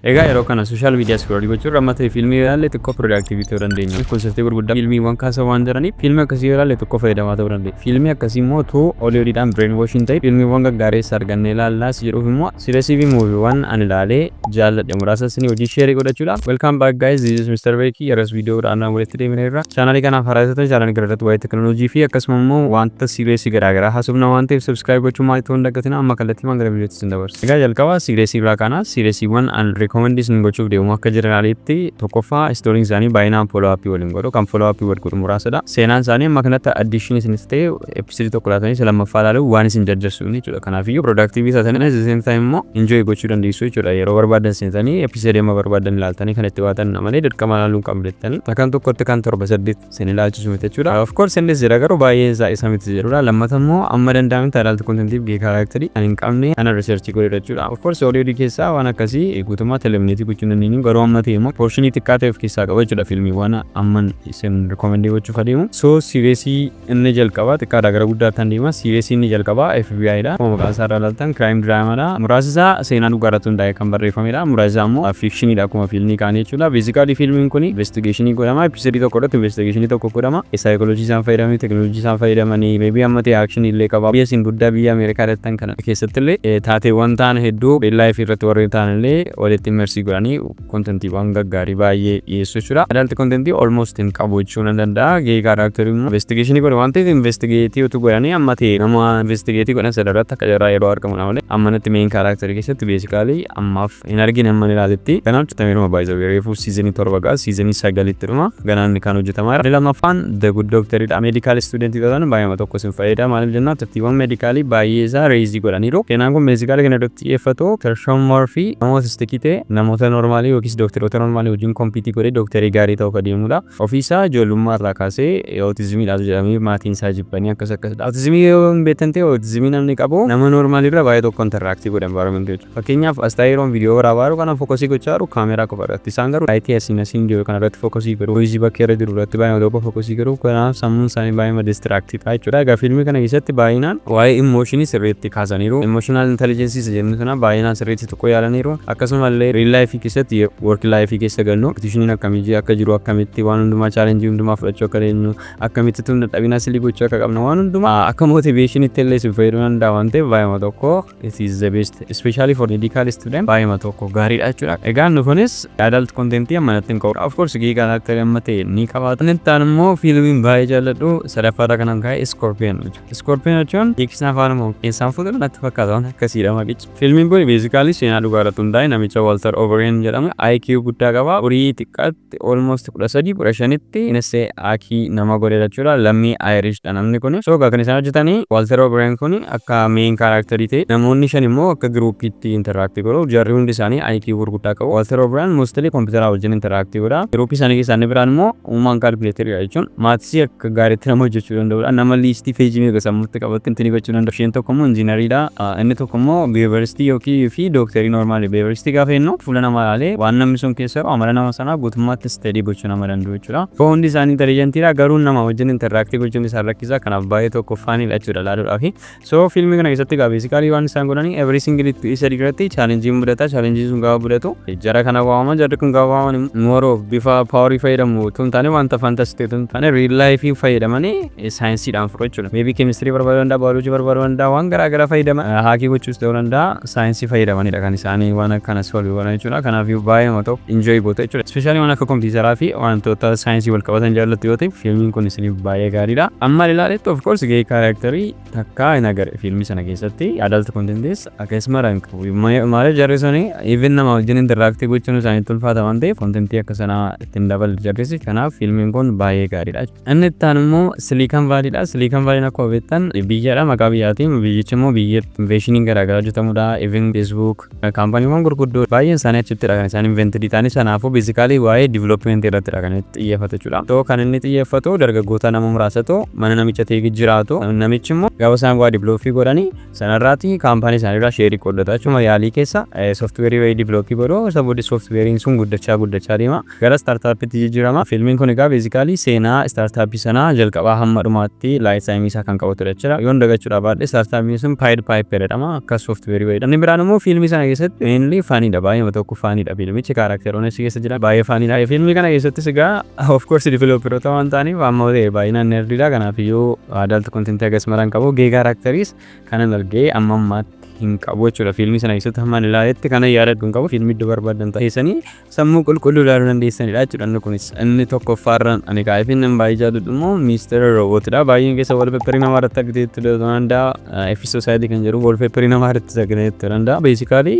Egaa yeroo kana social media scroll gochuun amma ta'e fiilmii ilaalle xiqqoo productive ta'uu dandeenya. Concertii gurguddaa fiilmiiwwan kaasan waan jiraniif fiilmii akkasii yoo ilaalle xiqqoo fayyadamaa ta'uu dandeenya. Fiilmii akkasii immoo utuu Hollywoodiidhaan brain washing ta'e fiilmiiwwan gaggaareessa argannee ilaallaas jedhuuf immoo seriesii fi moviewwan ani ilaalee jaalladhe muraasa isinii hojii share godhachuudhaaf. Welcome back, guys, this is Mr. Beeki. Yeroo viidiyoodhaan walitti deebineerra. Channelii kanaaf haaraa ta'an channelii kana irratti waa'ee teknooloojii fi akkasuma immoo wanta seriesii garaagaraa haasofna waan ta'eef subscribe gochuun maal ta'uu hin dagatina. Amma kallattii maan gara viidiyootti isin dabarsa. Egaa jalqaba seriesii irraa kana seriesiiwwan an recommend isin gochuuf deemu akka generalitti tokkoffaa storyn isaanii baay'inaan follow up waliin godhu, kan follow up wal godhu muraasadha. Seenaan isaanii amma kanatti addition isinis ta'e episode tokko laatanii isa lammaffaa ilaalu waan isin jajjarsu jechuudha. Kanaafiyyuu productive taatanii at the same time immoo enjoy gochuu dandeessu jechuudha. Yeroo barbaadan seentanii episode amma barbaadan ilaaltanii kan itti baatan malee dirqama ilaaluu hin qabdu jettanii takkan tokkotti kan torba saddeet isin ilaalchisu miti jechuudha. Of course innis jira, garuu baay'een isaa isa miti jedhudha. Lammata immoo amma danda'ametti adult contentii fi characterii kan hin qabne ana research godhe jechuudha. Of course Hollywood keessaa waan akkasii guutummaa eliminate gochuu hin dandeenyu, garuu amma ta'e immoo portionii xiqqaa ta'e of keessaa qaba jechuudha fiilmiiwwan amman isin recommend gochuuf adeemu. So seriesii inni jalqabaa xiqqaadhaa gara guddaatti kan deema. Seriesii inni jalqabaa FBI dha. Akkuma maqaan isaa irraa ilaaltan crime drama. Muraasni isaa seenaa dhugaa irratti hundaa'ee kan barreeffamedha. Muraasni isaa immoo fictioniidha akkuma fiilmii kaanii jechuudha. Basically fiilmiin kun investigationii godhama. Episode tokko irratti investigationii tokko godhama. Saayikooloojii isaan fayyadamanii, teekinooloojii isaan fayyadamanii, maybe amma ta'e actionii illee qaba. Biyya isin guddaa biyya Ameerikaa irratti kana keessatti illee taateewwan ta'an hedduu real life irratti warreen ta'an illee walitti immerse godhanii contentiiwwan gaggaarii baay'ee dhiyeessu jechuudha. Adult contentii almost hin qabu jechuu nan danda'a. Gay characterii immoo investigationii godhe waan ta'eef investigate utuu godhanii amma ta'e nama investigate godhan sadarratti akka jarraa yeroo argamu malee ammanatti main characterii keessatti basically ammaaf hin argine amma ilaaletti. Kanaaf citameeruma baay'ee reefuu seasonii 7 gaa seasonii 9tti dhuma ganaan kan hojjetamaa jira. Lammaffaan The Good Doctoridha. Medical studentii ta'an baay'ee tokko isin fayyada. Maaliif jennaan, tartiiwwan medicalii baay'ee isaa raise godhaniiru. Seenaan kun basically kan irratti xiyyeeffatu Sean Murphy nama autisticii ta'e namoota normalii yookiis dookteroota normalii wajjin compete godhee dookterii gaarii ta'uu adeemudha. Ofiisaa ijoollummaa irraa kaasee autismiidhaaf jedhamee maatiin isaa jibbanii akkas akkasidha. Autismii yoo hin beektan ta'e, autismii namni qabu nama normalii irra baay'ee tokko interact godha environmentii jechuudha. Fakkeenyaaf as taa'ee yeroon viidiyoo waraabaa jiru kana focus gochaa jiru kaameraa qofa irratti. Isaan garuu lightii asiin asiin jiru kana irratti focus godhu. Noisii bakka irra jiru irratti baay'ee tokko focus godhu. Kanaaf sammuun isaanii baay'ee distract ta'a jechuudha. Egaa fiilmii kana keessatti baay'inaan waa'ee emotionii sirriitti kaasaniiru. Emotional intelligence isa jennu sana baay'inaan sirriitti tokko yaalaniiru. Akkasumallee real life keessatti work life keessa galnu competitioniin akkamii akka jiru, akkamitti waan hundumaa challenge hundumaa fudhachuu akka dandeenyu, akkamitti tun dadhabina silii gochuu akka qabnu, waan hundumaa akka motivationitti illee si fayyaduu danda'a waan ta'eef baay'ee tokko it is the best, especially for medical student, baay'ee tokko gaariidha jechuudha. Egaa inni kunis adult content ammanatti hin qabu. Of course gay character amma ta'e ni qabaata. Inni itti aanu immoo fiilmiin baay'ee jaalladhu sadaffaarra kanan kaa'e Scorpion. Scorpion jechuun hiiksni afaan Oromoo keessaan fuudhu natti fakkaata, waan akkasiidha maqichi. Fiilmiin kun basically seenaa dhugaa irratti hundaa'e namicha Walter O'Brien jedhamu IQ guddaa qaba. Umurii xiqqaatti almost 13 15tti innis hackii nama godhe jechuudha. Lammii Irish dha namni kun. So kan isaan hojjetanii Walter O'Brien kun akka main characterii ta'e, namoonni shan immoo akka groupiitti interact godhu. Jarri hundi isaanii IQ gurguddaa qabu. Walter O'Brien mostly kompiitara wajjin interact godha. Groupii isaanii keessaa inni biraan immoo human calculatorii jechuun mathsii akka gaariitti nama hojjechuu danda'udha. Nama listii pageii meeqa sammuutti qabatte ittiin gochuu danda'u. Isheen tokko immoo engineeriidha. Inni tokko immoo behavioristii yookiin fi dooktarii normalii. Behavioristii gaafa jennu fuula namaa ilaalee waan namni sun keessa jiru amala nama sanaa guutummaatti study gochuu nama danda'u jechuudha. Hundi isaanii intelligentiidha, garuu nama wajjin interact gochuun isaan rakkisa. Kanaaf baay'ee tokko funidha jechuudha ilaaluudhaaf. So fiilmii kana keessatti egaa basically waan isaan godhanii every single isa irratti challengeiin mudata. Challengeiin sun gaafa mudatu jara kana waamama. Jarri kun gaafa waamaman more of bifa powerii fayyadamu tun taane, wanta fantasy ta'e tun taane, real life fayyadamanii saayinsiidhaan furu jechuudha. Maybe chemistry barbaaduu danda'a, biology barbaaduu danda'a, waan garaa garaa fayyadama hackii gochuus ta'uu danda'a, saayinsii fayyadamanidha kan isaanii waan akkana solve godhan jechuudha. Kanaaf baay'ee nama tokko enjoy goota jechuudha. Especially waan akka kompiitaraa fi wantoota saayinsii wal qabatan jaallattu yoo ta'e fiilmiin kun isiniif baay'ee gaariidha. Amma ilaaletti of course gay characterii takkaa hin agarre fiilmii sana keessatti. Adult contentis akkasuma hin qabu. Maaliif, jarri suni even nama wajjin interact gochuun isaaniitti ulfaata waan ta'eef contentii akka sanaa ittiin dabalu jarrisi. Kanaaf fiilmiin kun baay'ee gaariidha. Inni itti aanu immoo Silicon Valleyidha. Silicon Valleyn akkuma beektan biyyadha, maqaa biyyaatiin. Biyyichi immoo biyya innovationiin garaagaraa hojjetamudha. Even Facebook companywwan gurguddoo baay'een isaanii achittidha kan isaan invented ta'anii. Sanaafuu basically waa'ee developmentii irrattidha kan inni xiyyeeffatu jechuudha. So kan inni xiyyeeffatu dargaggoota nama muraasatu mana namicha ta'e jiraatu. Namichi immoo gaafa isaan waa develop godhanii sanarraati company isaaniirraa share qooddata jechuudha. Yaalii keessa softwareii wayii develop godhu, isa booddee softwareiin sun guddachaa guddachaa deema. Gara startupiitti jijjiirama. Fiilmiin kun egaa basically seenaa startupii sanaa jalqabaa hamma dhumaatti life timeii isaa kan qabatudha jechuudha. Yoon dagachuudha baadhee startupiin sun Pied Piper jedhama, akka softwareii wayiidha. Inni biraan immoo fiilmii sana keessatti mainly funidha. Baay'ee Baay'ee tokko funnydha fiilmichi, characteroonni achi keessa jiran baay'ee funnydha. Fiilmii kana keessattis egaa of course developeroota waan ta'aniif amma ta'e baay'inaan nerddha. Kanaafiyyuu adult contentii hagas maran qabu. Gay characteris kanan argee amma ammaatti hin qabu jechuudha. Fiilmii sana keessatti hamma ilaaletti kana yaadadhu hin qabu. Fiilmii iddoo barbaadan teessanii sammuu qulqulluu ilaaluu dandeessanidha jechuudha. Inni kunis inni tokkoffaarraan ani kaa'ee fi inni baay'ee jaalladhu immoo Mr. Robotidha. Baay'een keessa wallpaperii namaa irratti argiteetti ta'uu danda'a. F Society kan jedhu wallpaperii namaa irratti argiteetti danda'a. Basically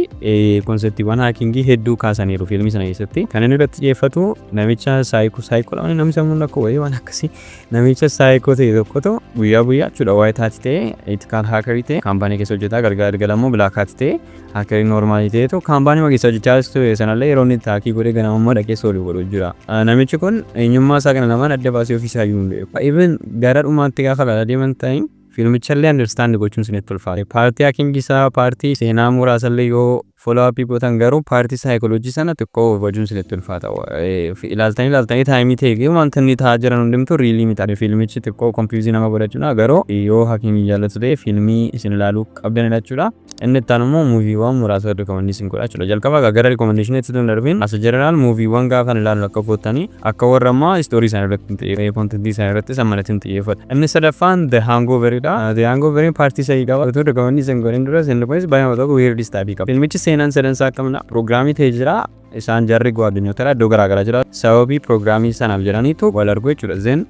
conceptiiwwan hackingii hedduu kaasaniiru fiilmii sana keessatti. Kan inni irratti xiyyeeffatu namicha psycho, psycho namni sammuun akka wayii waan akkasii, namicha psycho ta'e tokkotu guyyaa guyyaa jechuudha white hat ta'e ethical hackerii ta'e kaampaanii keessa hojjetaa, gargar galgalammoo black hat ta'e hackerii normalii ta'etu kaampaanii keessa hojjechaa ture sanallee yeroo inni hackii godhee ganama immoo dhaqee solve godhu jira. Namichi kun eenyummaa isaa kana lamaan adda baasee ofiisaa iyyuu hin beeku. Even gara dhumaatti gaafa ilaalaa deeman ta'in fiilmichallee understand gochuun isinitti ulfaata. Partii hackingii isaa, partii seenaa muraasallee yoo follow up gootan garuu partii saayikooloojii sana xiqqoo hubachuun isinitti ulfaata. Ilaaltanii ilaaltanii timeii ta'e wanta inni ta'aa jiran hundumtuu realii miti. Fiilmichi xiqqoo confuse nama godhachuudha, garuu yoo hackingii jaallatu ta'e fiilmii isin ilaaluu qabdanidha jechuudha. Inni itti aanu immoo moviewwan muraasa recommend isin godha jechuudha. Jalqaba gara recommendationitti hin darbin as general moviewwan gaafa ilaalu akka goottanii akka warra ammaa storyii isaanii irratti hin xiyyeeffatu, contentii isaanii irratti sammanatti hin xiyyeeffatu. Inni sadaffaan The Hangoveridha. The Hangover partii sadii qaba. Utuu recommend isin godhin dura inni kunis baay'ee tokko weird style qaba. Fiilmichi seenaan sadansaa akkamidha? Programii ta'ee jira. Isaan jarri gwaaddanyoota iddoo garaagaraa jira. Sababii programii sanaaf jedhaniitu wal argu jechuudha. Then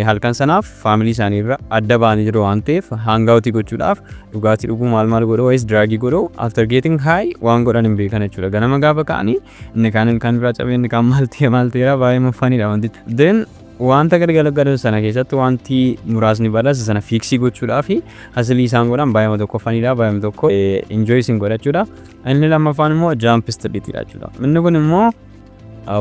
halkan sanaaf familyii isaanii irra adda ba'anii jiru waan ta'eef hangoutii gochuudhaaf dhugaatii dhuguu maal maal godhu wayis drugii godhu, after getting high waan godhan hin beekan jechuudha. Ganama gaafa ka'anii inni kaan kan biraa cabee, inni kaan maal ta'e maal ta'eera, baay'ee funnydha wanti. Then wanta galgala galan sana keessatti wanti muraasni badhaasa sana fixii gochuudhaa fi hustleii isaan godhan baay'ee tokko funnydha, baay'ee tokko enjoy isin godhachuudha. Inni lammaffaan immoo Jump Streetidha jechuudha. Inni kun immoo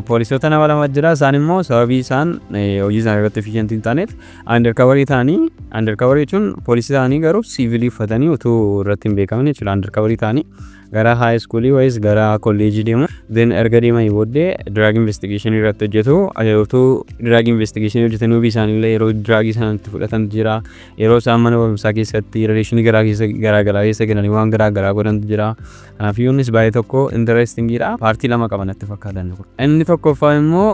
poolisoota nama lama jira. Isaan immoo sababii isaan hojii isaanii irratti efficientii hin taaneef undercoverii ta'anii, undercoverii jechuun poolisii ta'anii garuu civilii uffatanii utuu irratti hin beekamne jechuudha, undercoverii ta'anii gara high schoolii wayis gara kolleejii deemu. Then erga deemanii booddee drug investigationii irratti hojjetu. Utuu drug investigationii hojjetanii ofii isaaniillee yeroo drugii sana itti fudhatan jira, yeroo isaan mana barumsaa keessatti relationii garaa keessa garaa garaa keessa galanii waan garaa garaa godhantu jira. Kanaaf innis baay'ee tokko interestingiidha. Partii lama qaban natti fakkaatan. Inni tokkoffaa immoo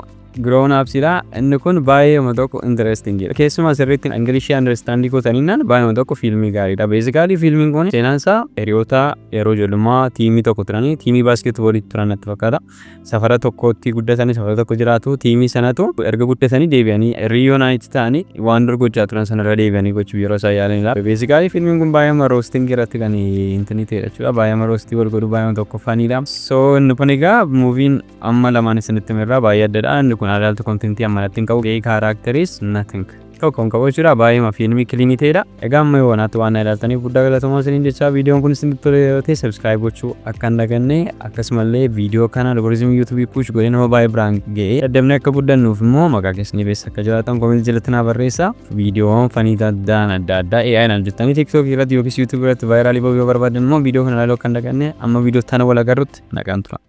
Grown Upsidha. Inni kun baay'ee tokko interestingiidha. Keessumaa sirriitti Englishii understandii gootaniinaan baay'ee tokko fiilmii gaariidha. Basically fiilmiin kun seenaan isaa hiriyoota yeroo ijoollummaa teamii tokko turanii, teamii basketballii turan natti fakkaata. Safara tokkotti guddatanii safara tokko jiraatu. Teamii sanatu erga guddatanii deebi'anii reunite ta'anii waan dur gochaa turan sanarra deebi'anii gochuuf yeroo isaan yaalanidha. Basically fiilmiin kun baay'ee roastingii irratti kan intini ta'edha jechuudha. Baay'ee roastii wal godhu, baay'ee tokko funnydha. So inni kun egaa moviin amma lamaan isinitti himerraa baay'ee addadha. Inni kun adult contentii ammalatti hin qabu. Gay characteris nothing tokko hin qabu jechuudha. Baay'ee fiilmii cleanii ta'edha. Egaa amma yoo wanaatti waan ilaaltaniif guddaa galatoomaa isiniin jechaa, viidiyoon kun isinitti tole yoo ta'e subscribe gochuu akka hin daganne, akkasumallee viidiyoo kana algorithmii YouTubeii push godhee nama baay'ee biraan ga'ee daddabnee akka guddannuuf immoo maqaa keessanii beessa akka jiraatan commentii jalatti naa barreessaa. Viidiyoowwan funny adda addaa AI naan jettanii TikTok irratti yookiis YouTube irratti viralii ba'uu yoo barbaadan immoo viidiyoo kana ilaaluu akka hin daganne. Amma viidiyoo tana wal agarrutti nagaan tura.